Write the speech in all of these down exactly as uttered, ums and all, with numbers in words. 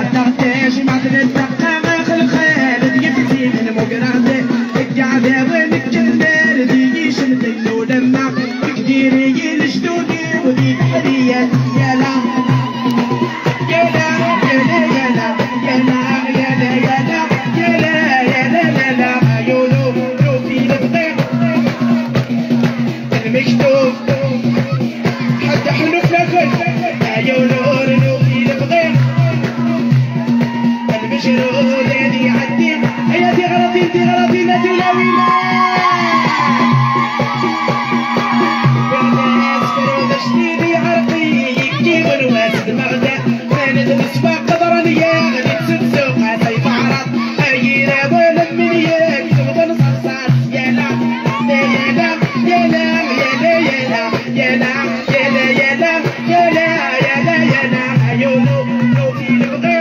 Aṭerṭij ma d-neddeqqa, axelxal d yeftin n Mugrad, deg iɛdawen n Kender d yicemten n ulemma, deg diri n lejdud-iw di teḥriyat yala. Yala, yala, yala, yala, yala, yala, yala, yala, yala, yala, ayulu, nufi lebɣi. Lmektub. Ḥedd ḥellu fell-akent. Ayulu, nufi lebɣi. Lmejrud ad iɛeddi. Aya tiɣratin, tiɣratin, a tilawin. Baba-s frud ajdid iɛreq-iyi, yiwen wass d Meɣda. Kfan-d leswaq qeḍran yaɣ di tsensuq, a Sayf Aɛrab. Ayir awal min yekteb d nṣerṣar. Yala, yala, yala, yala, yala, yala, yala, yala, yala, yala, yala, ayulu, nufi lebɣi.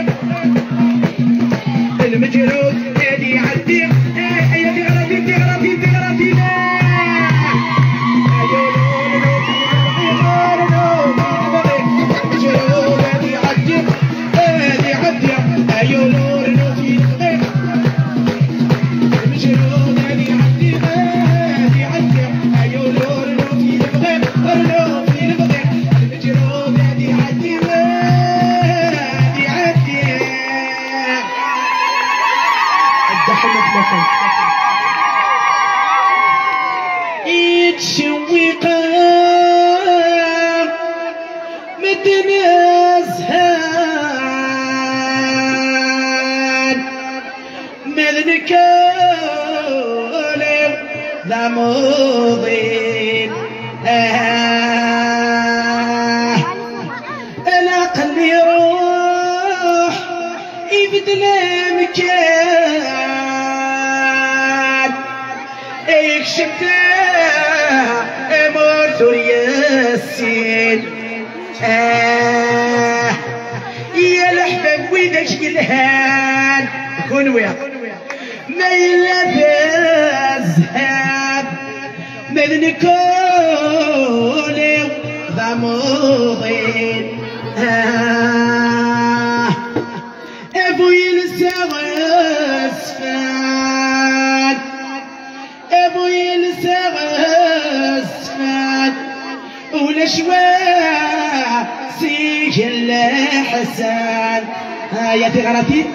Lmeǧrud ad iɛeddi. Ay, ay, tiɣratin, tiɣratin, tiɣratin, ah! Ayulu, nufi lebɣi, nufi lebɣi. Lmeǧrud ad iɛeddi, ad iɛeddi. Ayulu, nufi lebɣi. Lmeǧrud ad iɛeddi, ad iɛeddi. Ayulu, nufi lebɣi, nufi lebɣi. Lmeǧrud ad iɛeddi, ad iɛeddi. Dda Ḥemmu fell-asen. Yettcewwiq medden zhan, ma d nekk ul-iw d amuḍin. Ah. Laqel iruḥ ibeddel amkan, ikcem tamurt ur yessin. Ah, ya leḥbab widak yelhan, kunwi. Ma yella d zzhab, ma d nekk ul-iw d amuḍin. Ah, a bu yelsa ɣezfan, a bu yelsa ɣezfan. Ulac wa s-igen leḥsan. Aya tiɣratin.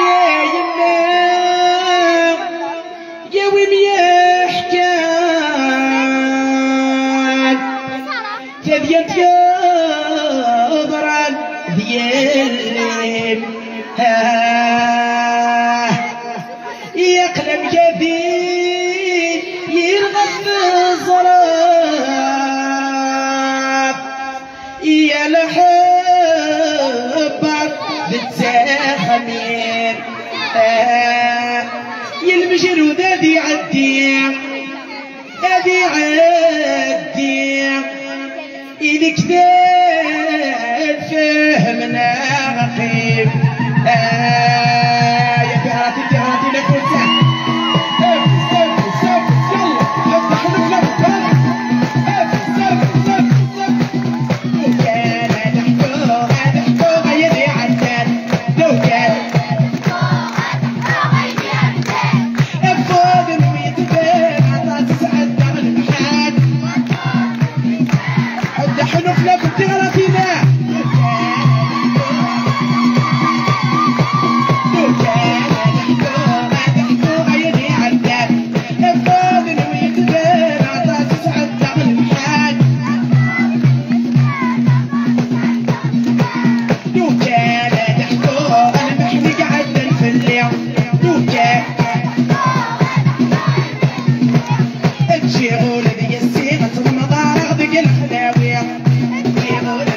Ya yemma, ya wi m-yeḥkan tadyant yeḍran d yelli-m. Ah. Yaql-am yadi yir ɣef teẓrab, ya lḥebbar d ttaxmir. Ah, ya lmejrud ad iɛeddi, ad iɛeddi. Ili kdal fehmna ɣaqib. Ay, tiɣratin, tiɣratin, la kunsa. Saf, saf, saf, yalla. Ḥedd ḥluf la btal. Saf, saf, saf, saf. Ukan ad ḥkuɣ, ad ḥkuɣ, ay, ad iɛeddan. Ukan. Afud n witbir, aṭas sɛeddaɣ lemḥan. Dda Ḥnuf la bdiɣ la tina. Lukan ad ḥkuɣ, ad ḥkuɣ ayen iɛeddan. Afud n witbir, aṭas sɛeddaɣ lemḥan. Lukan ad ḥkuɣ, lmeḥn i iɛeddan fell-i. Lukan. Ǧǧiɣ ula d yessi, ttḍemḍareɣ deg lexlawi. Ǧǧiɣ ula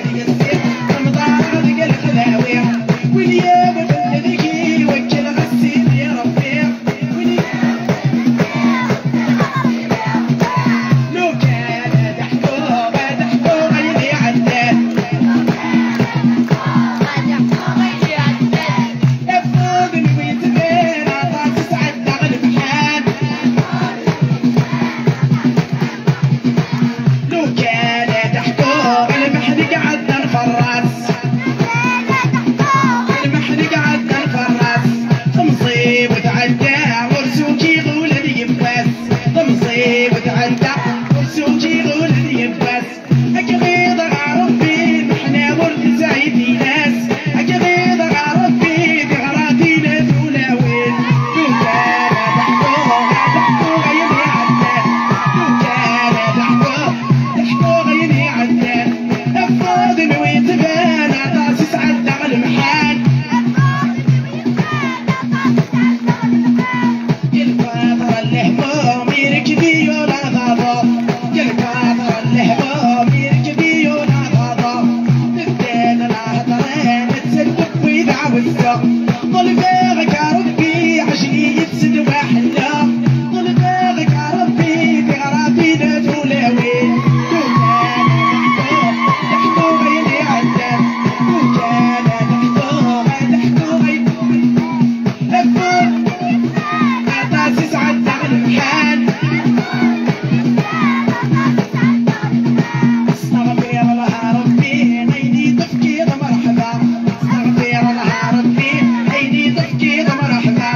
Iɣiḍ ɣer Ṛebbi, meḥna ur nesɛi tilas. Iɣiḍ ɣer Ṛebbi, tiɣratin tulawin. Lukan ad ḥkuɣ, ad ḥkuɣ ayen iɛeddan. Lukan ad ḥkuɣ, ad ḥkuɣ ayen iɛeddan. Afud n wi tban, aṭas i sɛeddaɣ lemḥan. Lbaṭer n lehmum irkeb-iyi ulaḍaḍu. Lbaṭer n lehmum irkeb-iyi ulaḍaḍu. Tebdad lhedra, nettat tewwi d ɛawezzu. Ḍelbeɣ-k a Ṛebbi, ɛjel-iyi-d s ddwa ḥellu. Ḍelbeɣ-k a Ṛebbi, tiɣratin tulawin. Lukan ad ḥkuɣ, ad ḥkuɣ ayen iɛeddan. Lukan ad ḥkuɣ, ad ḥkuɣ ayen Aṭas i sɛeddaɣ lemḥan. Astaɣfiṛ Allah Ṛebbi, ayen i d-tefkiḍ merḥba. Astaɣfiṛ Allah Ṛebbi, ayen i d-tefkiḍ merḥba.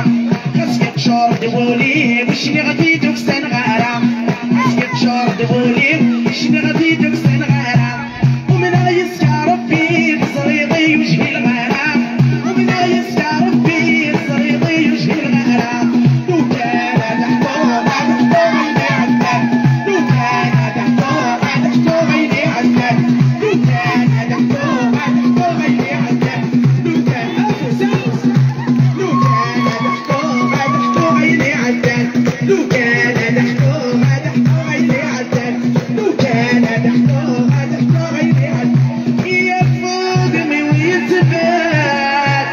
Xas yeččur-d wul-iw, cniɣ-t-id ur k-ssneɣ ara. Xas yeččur-d wul-iw, cniɣ-t-id ur k-ssneɣ ara. Umneɣ yes-k a Ṛebbi, teẓriḍ i wejhi lɣara. Umneɣ yes-k a Ṛebbi, teẓriḍ i wejhi lɣara. Lukan ad ḥkuɣ, ad ḥkuɣ ayen iɛeddan. Lukan ad ḥkuɣ, ad ḥkuɣ ayen iɛeddan. Lukan ad ḥkuɣ, ad ḥkuɣ ayen iɛeddan. Lukan, afus, afus. Lukan ad ḥkuɣ, ad ḥkuɣ ayen iɛeddan. Lukan ad ḥkuɣ, ad ḥkuɣ ayen iɛeddan. Lukan ad ḥkuɣ, ad ḥkuɣ ayen iɛeddan. Yaf udem-iw yettban,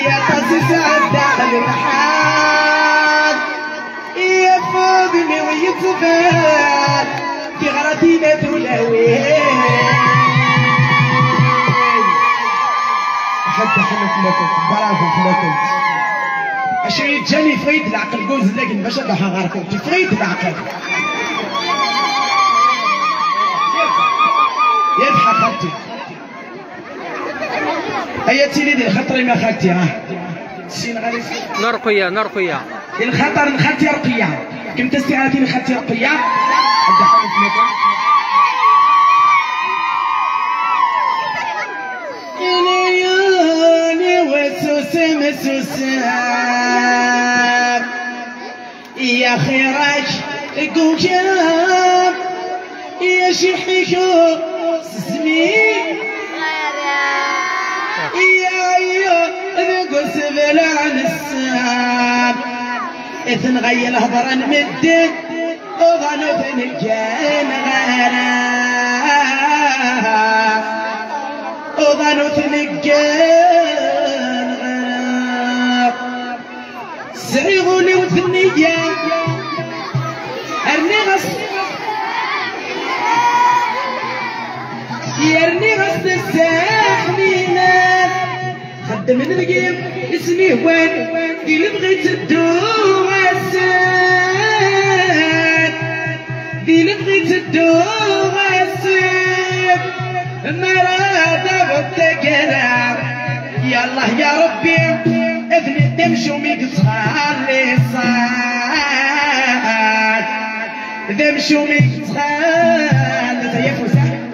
yaṭas i sɛeddaɣ lemḥan. Yaf udem-iw yettban, tiɣratin tulawin. Ḥedd ḥemmel fell-akent, bravo fell-akent. Acu yeǧǧan yeffeɣ-iyi-d leɛqel deg umezlag bac ad ruḥeɣ ɣer-kent, yeffeɣ-iyi-d leɛqel. Yebḥa xalti. Aya tili di lxaṭer-im a xalti, ah. Sin ɣer-i. N Ruqeyya, n Ruqeyya. Di lxaṭer n xalti Ruqeyya. Kem testiɛati n xalti Ruqeyya. Ad d-ḥemmel fell-akent. Ilayani wa susem, susem. Ya xir-ak deg uxxam, ya ciḥ-ik s zzmin, ya ɛeyyu deg usebleɛ n ssam. I tenɣa-yi lhedra n medden, uḍan ur ten-gganeɣ ara, uḍan ur ten-gganeɣ ara. Sɛiɣ ul-iw d nniya, rniɣ-as, yerniɣ-as d asaḥ-nni. Xeddmen deg-i isniwan, di lebɣi ttedduɣ-asen. Di lebɣi ttedduɣ-asen, mi ara taweḍ taggara, ya Allah ya Ṛebbi, efk-d amcum i yettxelliṣen, d amcum i yettxelliṣen, ay afus, ay afus.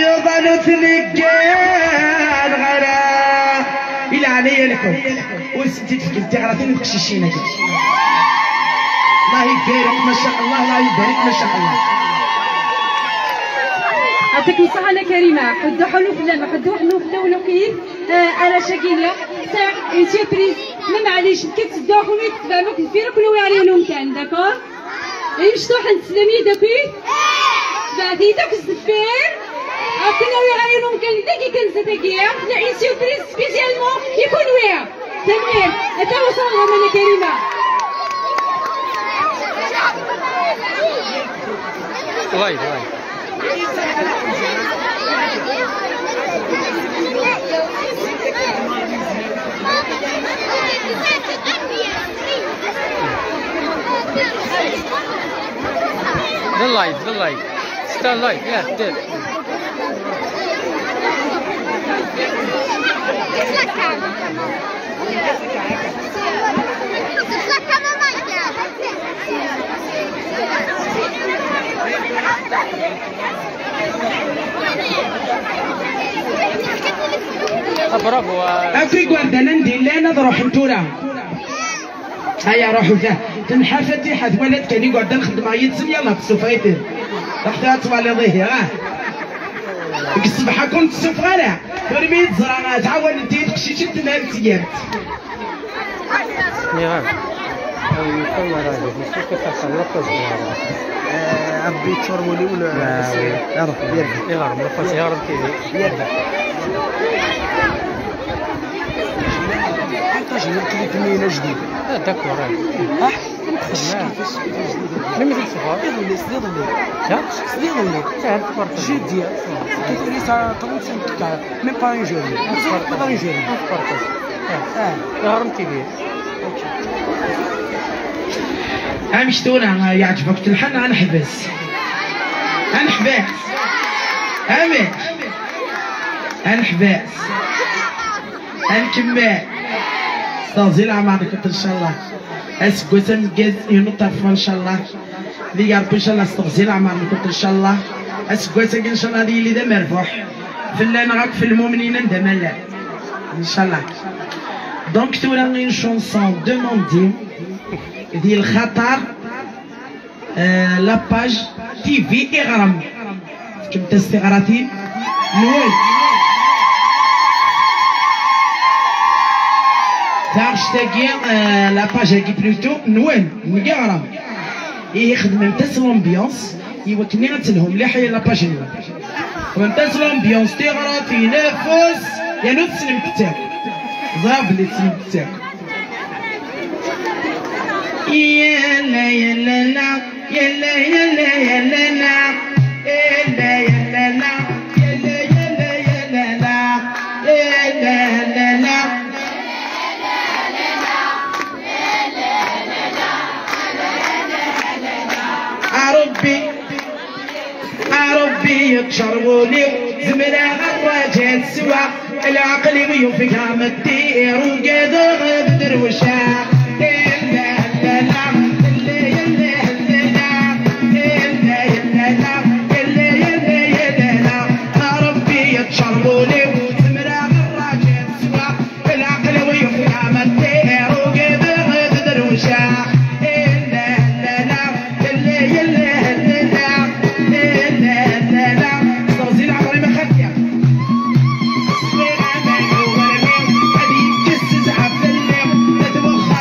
Yuḍan ur tneggan ɣara. I leɛnaya-nwen, ur sent-id-fkent tiɣratin i teqcicin-agi. Allah ibarek, ma sha Allah, Allah ibarek, ma sha Allah. Ɛṭik ṣṣeḥḥa a Karima, ḥuddu ḥulu fell-am, ḥuddu ḥulu fell-awen akk, eh, arrac-agi-nni. Sɛiɣ une surprise, ma maɛlic, nekk ad teddu akk, ad tebɛem akk deffir, ad ken-awiɣ ɣer yiwen umkan, d'accord? Imecṭuḥen, teslam-iyi-d akk? Tebɛet-iyi-d akk s deffir. Ad ken-awiɣ ɣer yiwen umkan dagi kan zdat-agi. Tella une surprise spécialement i kunwi. Tanemmirt. Ata waṣal ɣer Mama Karima. Live, live. The light, the light. Star light, yeah, there. Ah, bravo, ah. Akk igerdan anda i llan ad ruḥen tura. Aya, ruḥu ta. Tenḥa Fatiḥa, twala-d kan igerdan xeddmeɣ yid-sen, yalla, tessufeɣ-iten. Ruḥ tura ad twaliḍ ihi, ah. Deg ṣṣbeḥ ad ken-tessufeɣ ara. Tura mi yi-d-ẓra, ah, tɛawanent-iyi teqcicin, tenna-d tiyamt. Nniɣ-am. Awi kan ara d-nessukk ad taxxam lapaj n Yeɛrab. Eh, Ṛebbi yeččur wul-iw. Yeɛrab. Yeɛrab, lapaj Yeɛrab T V. Yeɛrab. Partager le clip-nni ajdid. Ah, d'accord, ah. Ah, même si c'est pas. Iḍelli, iḍelli. Tiens. Iḍelli. Tiens, partage. Jeudi, hein. Iḍelli, ça trente-cinq cas. Même pas un jeune. Même pas un jeune. Ah. Yeɛrab T V. Amek tura, yeɛǧeb-ak lḥal neɣ ad neḥbes? Ad neḥbes. Amek? Ad neḥbes. Ad nkemmel. S teɣzi leɛmer deg-, ncallah. Aseggas ameggaz, une autre fois, ncallah. Di Ṛebbi, ncallah, s teɣzi leɛmer-nkent, ncallah. Aseggas-agi, ncallah, ad yili d amerbuḥ. Fell-aneɣ akk, f lmumnin anda ma llan. Ncallah. Donc, tura une chanson demandée di lxaṭer, euh, la page T V Iɣrem. Fkemt-as tiɣratin-nwen. Taɣect-agi, euh, la page-agi plutôt, nwen, n Iɣrem. Ihi xedmemt-as l'ambiance, i wakken ad telhu mliḥ i la page-nwen. Xedmemt-as l'ambiance, tiɣratin, afus, yernu tessnemt-tt akk. Ẓriɣ belli tessnemt-tt akk. Yella, yella, la. Yella, yella, yella, la. Yella, yella, la. Yella, yella, yella, la. Yella, yella, la. A Ṛebbi, a Ṛebbi, yeččer wul-iw, zemreɣ ad ṛaǧeɣ teswa. Lɛeql-iw yufeg am ṭṭir, ugadeɣ d drewca. Yella, yella, la, yella, yella, la, yella, yella, la, yella, yella, yella, la. A Ṛebbi, yeččer wul-iw, zemreɣ ad ṛaǧeɣ teswa. Lɛeql-iw yufeg am ṭṭir, ugadeɣ d drewca. Yella, yella, la, yella, yella, yella, la, yella, yella, la. Teɣzi leɛmer-im a xalti. Swiɣ aman uɣermi, ad yekkes zzɛaf fell-i. Ma twexxa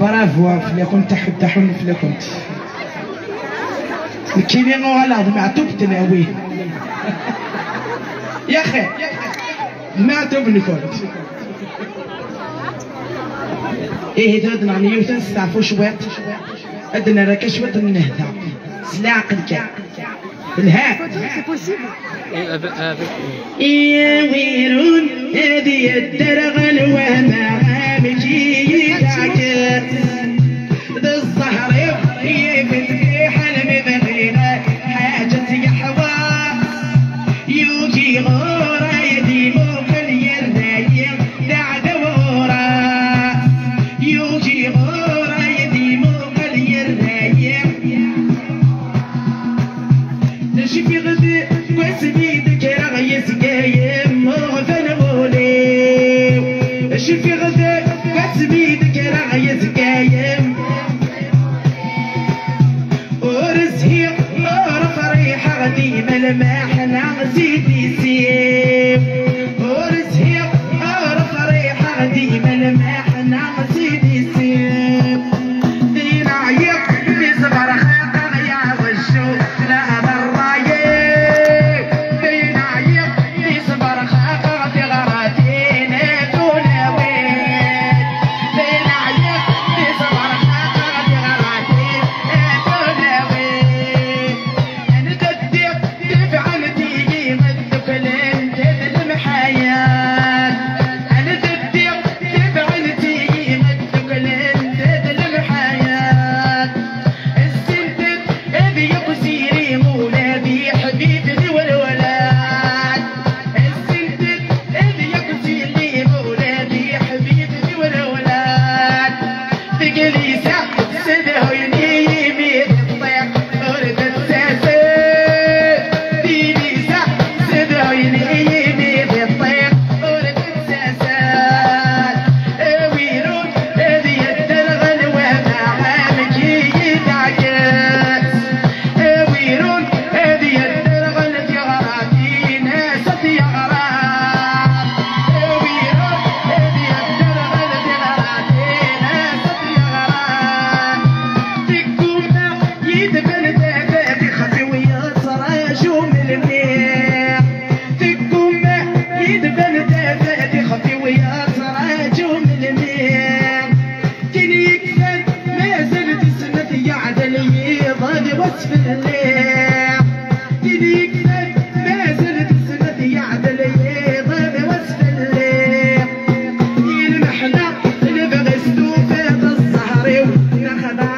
Bravo fell-akent, taḥ-, taḥun fell-akent. Nekkini uɣaleɣ d Meɛtub Tlawi. Yaxi, Meɛtub-nkent. Ihi tura ad nɣen yiwet, ad nesteɛfu cwiṭ, ad d-nerr akka cwiṭ n nnehda. S leɛqel kan. Telha. Iwirun ad yedder ɣer lwehma, amek i yi-teɛǧeb. D zzher-iw i yi-fettiḥ almi bɣiɣ ḥaǧa s-yeḥwa. Yugi ɣur-i ad imuqel, yerra-yi d aɛdaw ɣur-s. Yugi ɣur-i ad imuqel, yerra-yi. Cfiɣ-d wasmi d-kkreɣ, yezga yemmuɣben wul-iw. Cfiɣ-d wasmi d-kkreɣ, yezga yem-, ur zhiɣ, ur friḥeɣ, dima lmeḥna s idis-iw. Ur zhiɣ, ur friḥeɣ, dima lmeḥna s idis-iw. Din ɛyiɣ, mi ṣebreɣ xaqeɣ, ya waccu la d ṛṛay-iw. Din ɛyiɣ, mi ṣebreɣ xaqeɣ, tiɣratin tulawin. Din ɛyiɣ, mi ṣebreɣ xaqeɣ, tiɣratin tulawin. Anda ddiɣ, tebɛent-iyi, ma dduklent d lemḥayat. Anda ddiɣ, tebɛent-iyi, ma dduklent d lemḥayat. Ssent ad yakk siri ula d iḥbiben iwelwlat. Ssent ad yakk siri ula d iḥbiben iwelwlat. Tiglisa ssedhuyen-iyi mi d-ṭṭiɣ ur d-ttasen. Tiglisa ssedhuyen-iyi mi d-ṭṭiɣ ur d-ttasen. Awirun ad yedder ɣer lwehma, amek i yi-teɛǧeb. Awirun ad yedder ɣer tiɣratin, as ad t-yeɣra. Awirun ad yedder ɣer tiɣratin, as ad t-yeɣra. Tegguma yid-ben tafat, ixef-iw yettraǧu melmi. Tegguma yid-ben tafat, ixef-iw yettraǧu melmi. Tin yekfan mazal d snat, yeɛdel yiḍ d wass fell-i. Tin yekfan mazal d snat, yeɛdel yiḍ d wass fell-i. I lmeḥna lebɣi s tufiḍ zzher-iw, nexḍa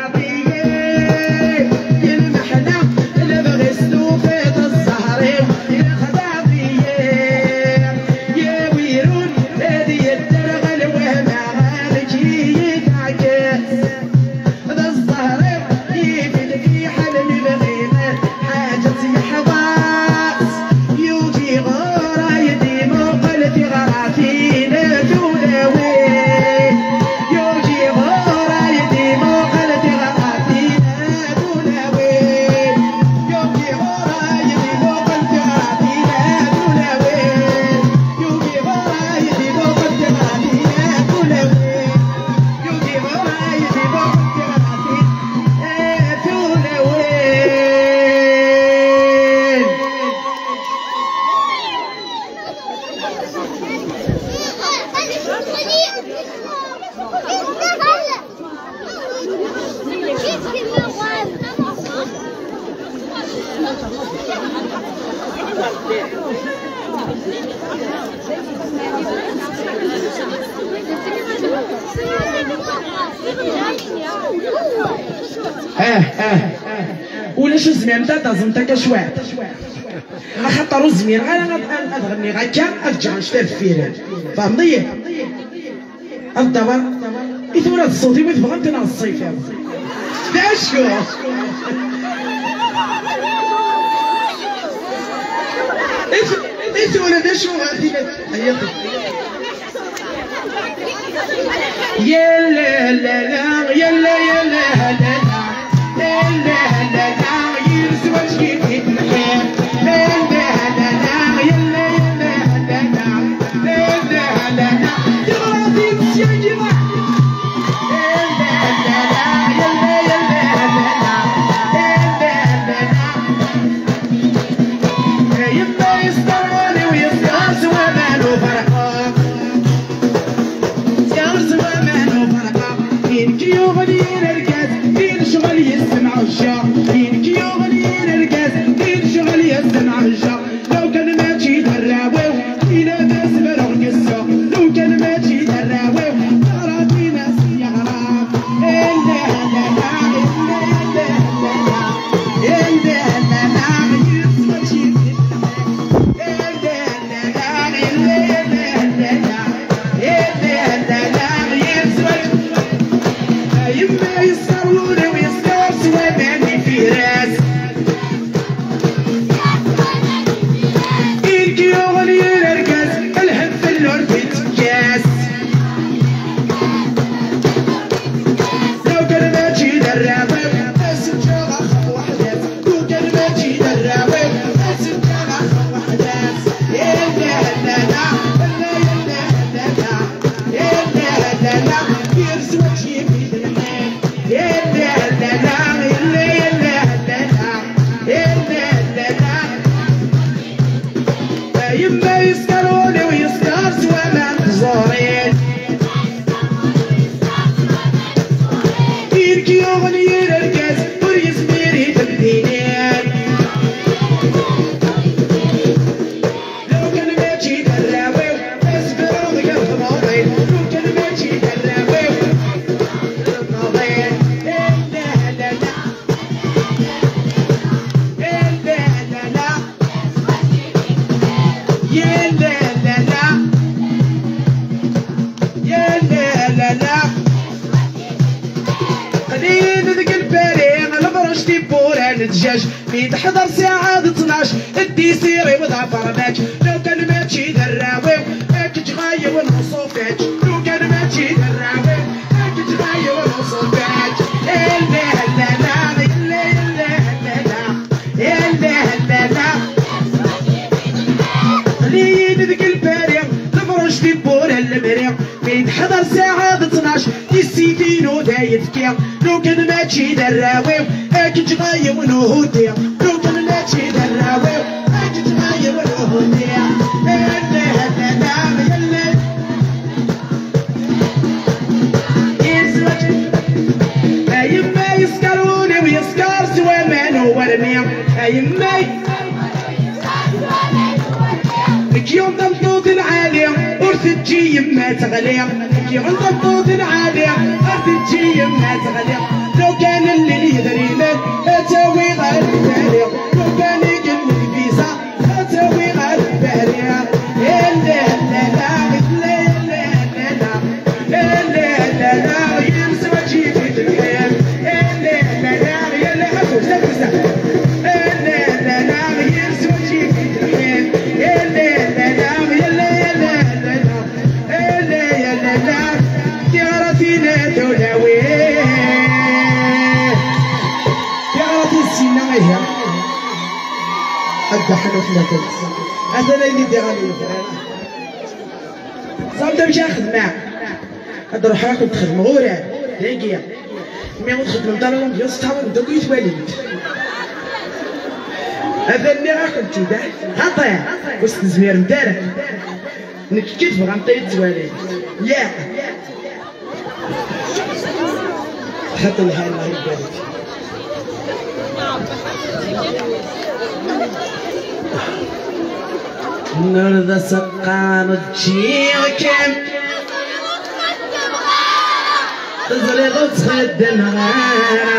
Ah, ah, ah. Ulac, ur tezmiremt ad taẓemt akka cwiṭ. Axaṭer ur zmireɣ ara ad, ad, ad ɣenniɣ akka, ad ǧǧeɣ annect-a deffir. Tfehmeḍ-iyi? Ad d-awer i tura d ṣṣut-iw i tebɣamt neɣ d ṣṣif-iw? D acu? I t-, i tura d acu ɣer dinna? Yalla la la, yalla yalla la la, yalla la la, yir zzwaǧ kif i t-nḥir. Yalla la la, yalla yalla la la. Yemma yeskeṛ wul-iw, yeskeṛ s waman tẓurin. Irk yuɣen yir argaz, ur yezmir i temdinin. Lukan mačči d arraw-iw, asefru gar tmuḍin. Lukan mačči d arraw-iw, tmuḍin. Eh, la, la, la. Eh, la, la, la. Ya la la la. Ya la la la. Qlin deg lbari, lebṛuc tiwwura n ddjaj. Mi teḥḍer ssaɛa d ttnac, ddisir-iw d afermaǧ. Lukan mačči d arraw-iw, ad k-ǧǧeɣ a yiwen uṣufeǧ. Lukan mačči d arraw-iw, ad k-ǧǧeɣ a yiwen uṣufeǧ. Ya la la la, ya la la la. Ya la la la. Qlin deg lbari, lebṛuc tiwwura n lemri. Mi teḥḍer ssaɛa d ttnac, tissit-inu d ayefki. Lukan mačči d arraw-iw, ad k-ǧǧeɣ a yiwen uhuti. Lukan mačči d arraw-iw, ad k-ǧǧeɣ a yiwen uhuti. Ya la la la, ya la. Yezweǧ. A yemma yeskeṛ wul-iw, yeskeṛ s waman uwermi. A yemma. Nekk yuɣen tameṭṭut lɛali, ur teǧǧi yemma teɣli. Nekk yuɣen tameṭṭut lɛali, ur teǧǧi yemma teɣli. Lukan llin yedrimen, ad tawi ɣer lbari. Lukan igen lviza, ad tawi ɣer lbari. Ya la la la, ya la la la. Tiɣratin tulawin. Tiɣratin sinna ihi. Ad d-ḥlu fell-akent. Atan ayen i d-iɣan yebran. Ẓer-d amek ara xedmeɣ. Ad ruḥeɣ ad kent-xedmeɣ urar. Dagi. Mi ur txeddmemt ara l'ambiance, ttɛawanemt akk yitwalimt. Atan nniɣ-akent-id, ah. Xaṭi. Ur s-tezmiremt ara. Nekk kif bɣant ad yi-ttwalimt. Yak. Xaṭi lḥal, Allah ibarik. Nurda seqqar ǧǧiɣ-kem. Teẓriḍ ur ttxeddimeɣ ara.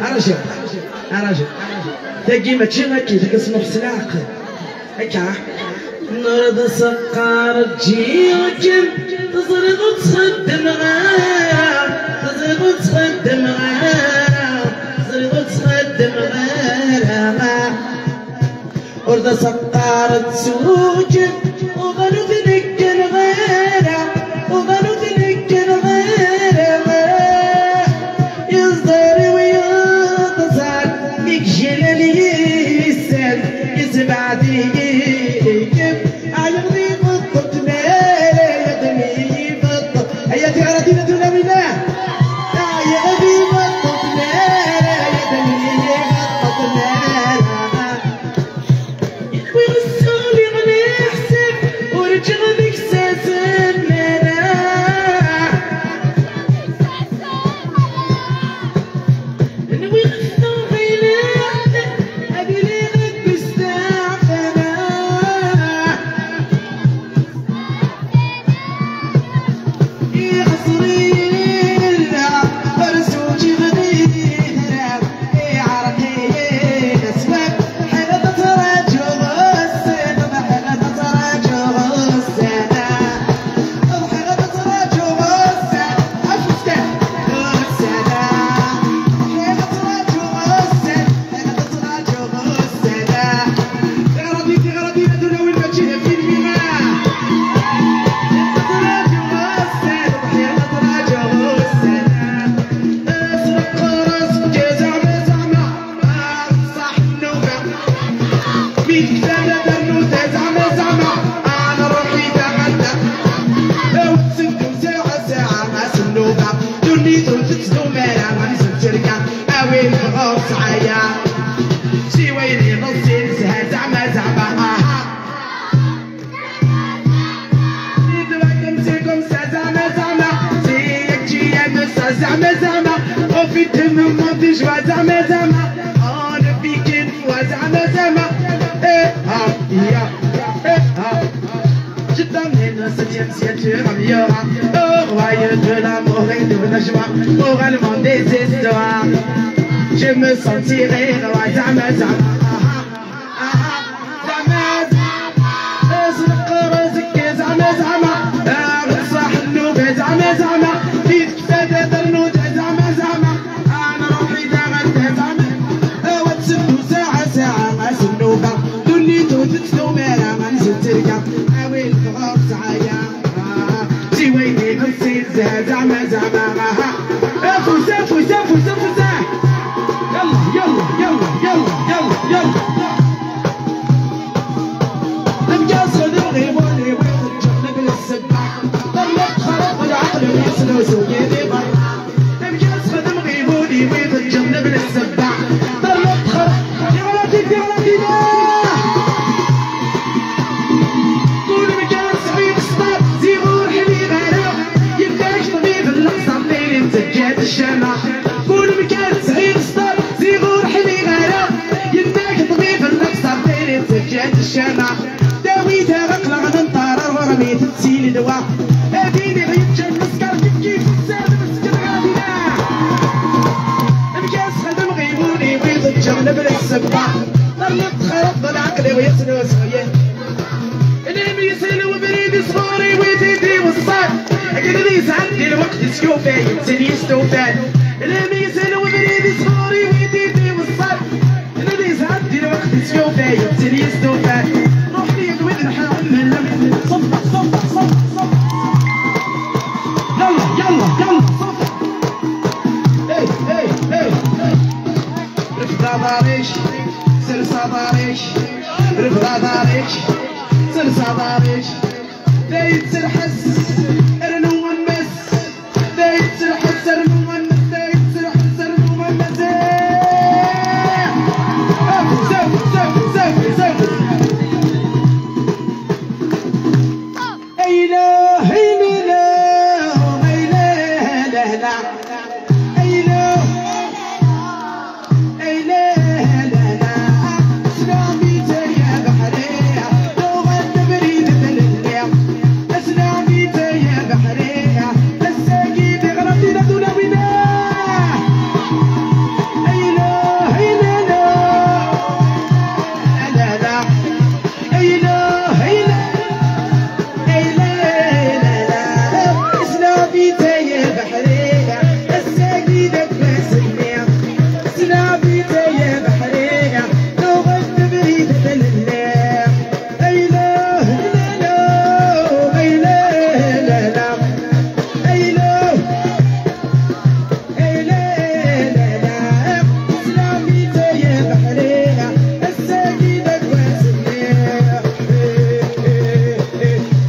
Arajel, arajel. Tagi mačči akka, tagi snuḥ s leɛqel. Akka. Nurda seqqar ǧǧiɣ-kem. Teẓriḍ ur ttxeddimeɣ ara. Teẓriḍ ur ttxeddimeɣ ara. Teẓriḍ ur ttxeddimeɣ ara. Ur d aseqqar ad tsuken, uḍan ur t-nekken ɣara, uḍan ur t-nekken ɣara. Iẓer-iw yeḍẓar, mi yejlan yisem, yesbeɛd-iyi-kem. Ɛyiɣ di beṭṭu n tmara, ya d mi ibeṭṭu. Aya tiɣratin a tulawin. Ɛyiɣ di beṭṭu n tmara, ya d mi ibeṭṭu n tmara. Wwiɣ ssuq-iw leḥsab, ur ǧǧiɣ زعما، profite de moments de joie زعما زعما. On ne vit qu'une fois زعما زعما. Eh, ah, yeah. Eh, ah. Je t'emmène au septième ciel, tu reviendras au royaume de l'amour et de la joie, au rallement des histoires. Je me sentirai roi زعما زعما. Ah, ah. زعما زعما، زنق راسك زعما زعما، آه، غتصاح النوبة زعما زعما، في كفاف هذا النوجة زعما زعما، أنا روحي داغنت زعما، آه، وتسدو ساعة ساعة مع سنوبة، دنيتو تتسو مالا ما نزلت تلقى، أويل تغاب سعايا. سويدي غسيل زعما زعما راها. افوس، افوس، افوس، افوس. يلا، يلا، يلا، يلا، يلا، يلا. الكاس خدم غيبوني ويخرج من السباح. طلبت خرق العقل ويسلو سوقي لي برا. الكاس خدم غيبوني ويخرج من السباح. طلبت خرق. يا ولدي، يا ولدي، لا. كل مكان سبيل ستار، زيغور حمي غارة. يماك طبيب اللقصة، طيري مسجات الشمع. كل مكان سبيل ستار، زيغور حمي غارة. يماك طبيب اللقصة، طيري مسجات الشمع. داويتها غقلة غنطار، ورميت تسيل دوا. اديني غيتجن مسكر، كيف كيف السادة مسكر غادينا. مكاس خدم غيبوني، بيض الجغل بالسبة. طلبت خرف العقل ويسلو سويه. الهم يسهل وبريد صغوري ويديدي والصاد. أكيد اللي يسعدني الوقت يسيوفي يمسن يستوفان. الهم يسهل وبريد صغوري ويديدي والصاد. الذي يسعدني الوقت يسيوفي يمسن يستوفان. روح لي الوذن حامل. صفر، صفر، صفر، صفر. يلا، يلا، يلا، صفر. ايه، ايه، ايه، ايه. رفضة ضاريش، سلسة ضاريش. رفضة ضاريش، سلسة ضاريش. دايت سرحس، ارنو ونمس. دايت سرحس، ارنو ونمس، دايت سرحس، ارنو ونمس. زوج، زوج، زوج، زوج. ايلو، ايلو، ايلو، ايلو، لا، لا. ايلو. ايلو، لا، لا. سلامي يا بحري، لو غد بريد بالليل. سلامي يا بحري، الساقي بغرتي لا تولى ويناه. ايلو، ايلو، لا. لا، لا. ايلو، ايلو. ايلو، لا، لا. اسلوبي تايا بحرية، الساقي دك بسمية. اسلوبي تايا بحرية، لغة بريدة للمية. ايلو، لا، لا. ايلو، لا، لا. ايلو.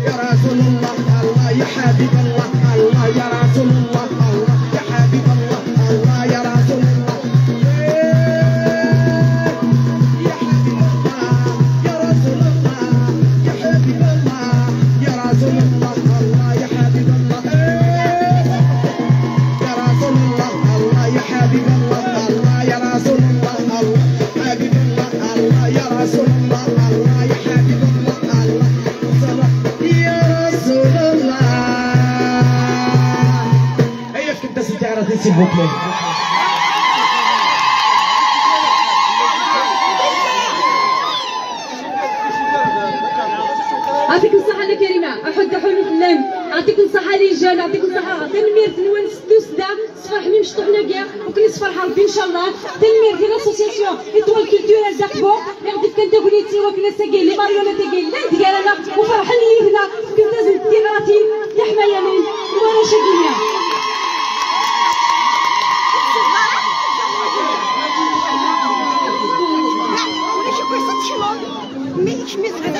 يا رسول الله، الله يا حبيب الله، الله يا رسول الله، الله يا حبيب الله، الله يا رسول الله. يا حبيب الله، يا رسول الله، يا حبيب الله، يا رسول الله، الله يا حبيب الله. يا رسول الله، الله يا حبيب الله، الله يا رسول الله، الله يا حبيب الله، الله يا رسول الله، الله يا حبيب الله، الله يا رسول الله. ايا فكنت سيدي عرفتي سي بوكلي. يعطيكم الصحة أنا كريمة، أحد حلول اللام. يعطيكم الصحة لي جان، يعطيكم الصحة. تنمير تنوان ستوس دا. صفر حميم شطحنا كاع، وكل صفر حرب إن شاء الله. تنمير في l'association Étoile Culturelle داكبو. يغدي كان تقولي تي وكنا ساقي لي ماريونا تاقي لا ديالنا وفرحان لي هنا. كنت لازم تيغراتي يا حماية مين وانا شاقية. Mais je me suis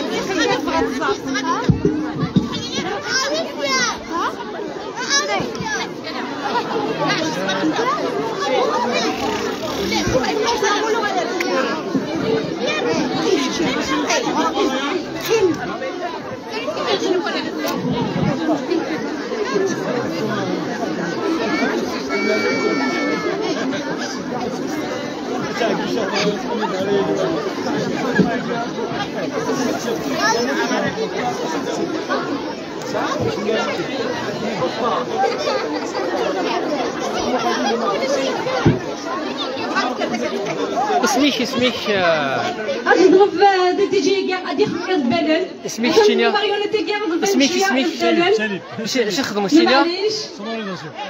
اسمك، اسمك، آه، غادي نضرب، آه، دي دي جي كاع، غادي يخلق البلل. اسمك شنو؟ الماريونيت كاع نضرب اسمك، شوية اسمك البلل. شنو، شنو خدموا شنو؟ معليش.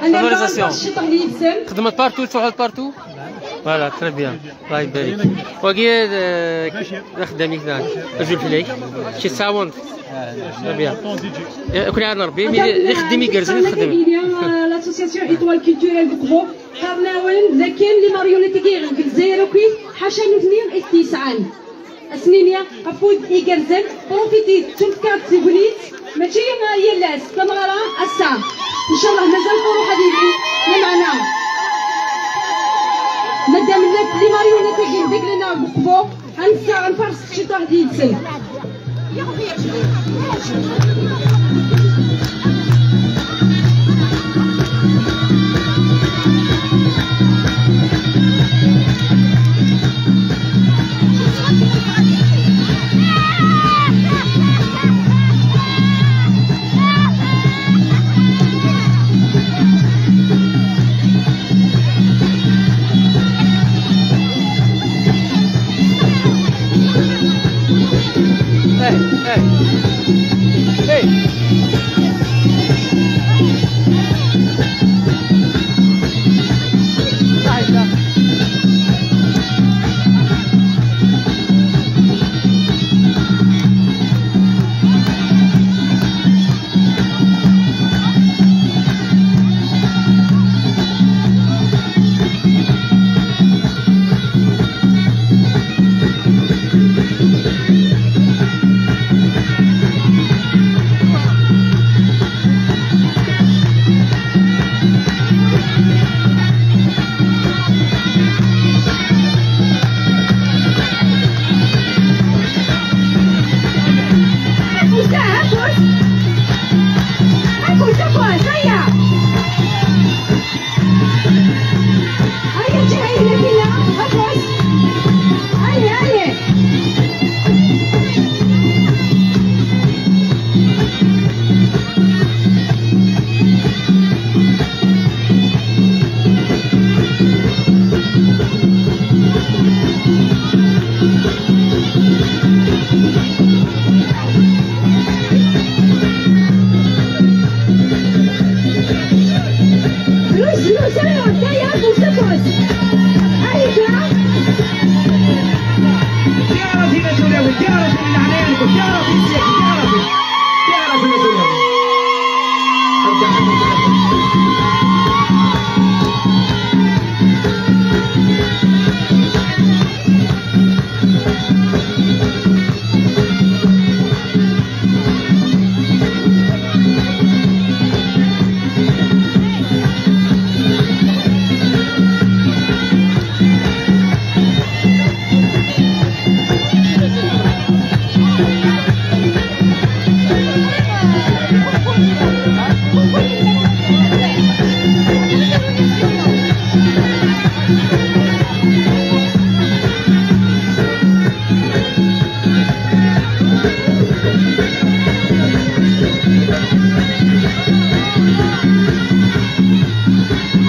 انا sonorisation. نضرب الشيطان يبسم. خدمة بارتو، تروح بارتو. فوالا، تري بيان. الله يبارك. وكي، آه، خدامك نعم. رجل فلاك. شي ساوند. تري بيان. آه، كون عارف ربي، مي اللي خدم يقرز، اللي خدم. L'association Étoile Culturelle de Kbok. قرناون، ذا كان لي ماريونيت كيغ، الجزائر وكيف، حاشا نثني التسعان. اسنينيا، قفود إيكرزن، بروفيتي، تمكارت سيبوليت، ماشي يا لاس، كاميرا، أسا. إن شاء الله مازال نروح هذه لي معنا. مادام لي ماريونيت كيغ، ديك لنا بخبوق. غنسى، غنفرس شي واحد يتسنى. Hey, hey. Hey.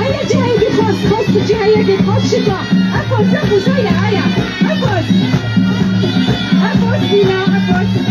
هيا جهة يدي خاص، خاص الجهة يدي خاص شتا. أفوز، أفوز، هيا، هيا. أفوز. أفوز بينا، أفوز.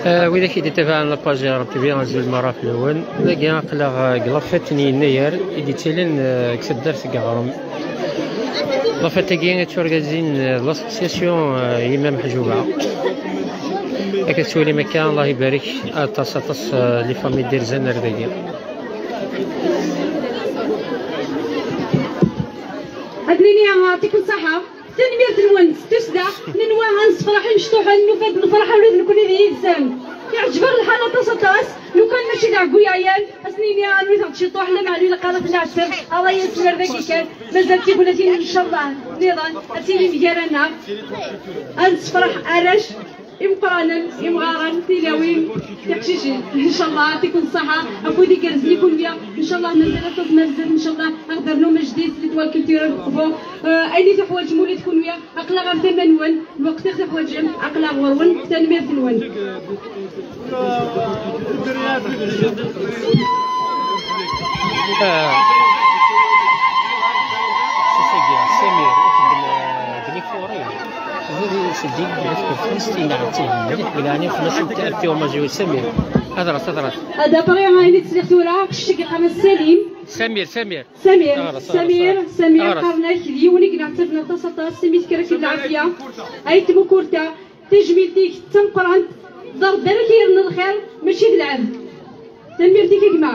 Ah, widak i d-ittabaɛen la page Arab T V, azul mara fell-awen. Dagi aql-aɣ, ah, deg la fête n Yennayer i d-yettilin, ah, deg taddart deg Aɣrum. La fête-agi i tturgazin, ah, l'association, ah, Yemma Meḥjuba. Akken tettwalim akka, Allah ibarek, aṭas, aṭas, ah, les familles d-irzan ar dagi. Ad nini, ah, يعطيكم الصحة. Tanemmirt-nwen s tussda, nenwa ad nessefraḥ imecṭuḥen, nufa-d lferḥ ula d nekkni d yid-sen. Iɛǧeb-aɣ lḥal aṭas, aṭas, lukan mačči d aɛeggu yeɛyan, ad s-nini rnut-aɣ-d ciṭuḥ, lameɛna ilaq ara ad t-nɛetteb, Allah yesmer dagi kan, mazal tignatin ncallah nniḍen ad tilim gar-aneɣ, ad nessefraḥ arrac imeqqranen, imɣaren, tilawin, tiqcicin. Ncallah, يعطيكم الصحة. Afud igerrzen i kunwi. Ncallah, mazal aṭas mazal, ncallah, ad aɣ-d-rnum ajdid, l'étoile culturelle Uqbu. Eh, ayen i tuḥwaǧem ula d kunwi, aql-aɣ ɣer tama-nwen, lweqt i ɣ-tuḥwaǧem, aql-aɣ ɣur-wen, tanemmirt-nwen. Ah. Samir, ixeddem, ah, deg Lifuṛi. Sidi, yefka fell-as tinna, ttihim mliḥ, belɛni fell-as ad t-iɣmaji Samir. Adras, adras. Ad apri ayen i tesliɣ tura, kečč i yeqqaren Salim. Samir, Samir. Samir, Adras, adras, Samir, adras. Samir, Adras. Qqaren-ak d yiwen i ineɛtaben aṭas, aṭas, imi tekker-ak-id lɛafya. Ay tmukurta, tajmilt-ik d tameqqrant, d Ṛebbi ara k-yerren lxir, mačči d lɛebd. Tanemmirt-ik a gma.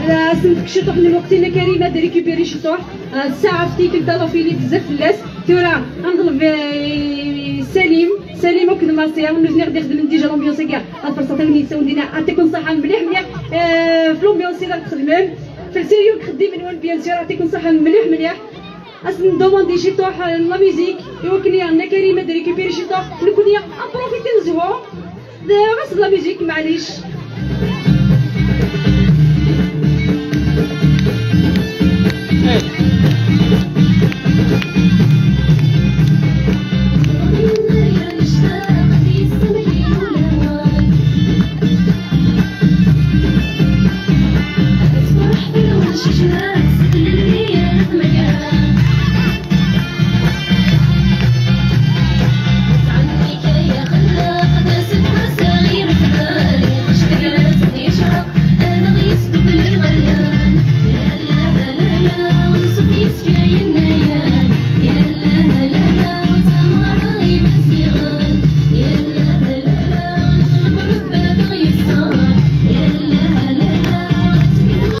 Ad as-nefk ciṭuḥ n lweqt i Nna Karima ad récupérer ciṭuḥ. Ah, ssaɛa f tikkelt, la fini bezzaf fell-as. Tura ad nḍleb, eh, Salim. Salim akked Massi, nutni ɣ-d-ixedmen déjà l'ambiance-agi. Ad ferṣeɣ tagnit-nwen dinna, ad tikkun ṣṣaḥa mliḥ mliḥ, eh, f l'ambiance i ɣ-d-txedmem. F le sérieux n uxeddim-nwen, bien sûr, ad tikkun ṣṣaḥa mliḥ mliḥ. Ad sen-ndumandi ciṭuḥ, eh, n la musique, i wakken Nna Karima ad récupérer ciṭuḥ. Nekkni ad profiter nezhu. Ɣas d la musique, maɛlic.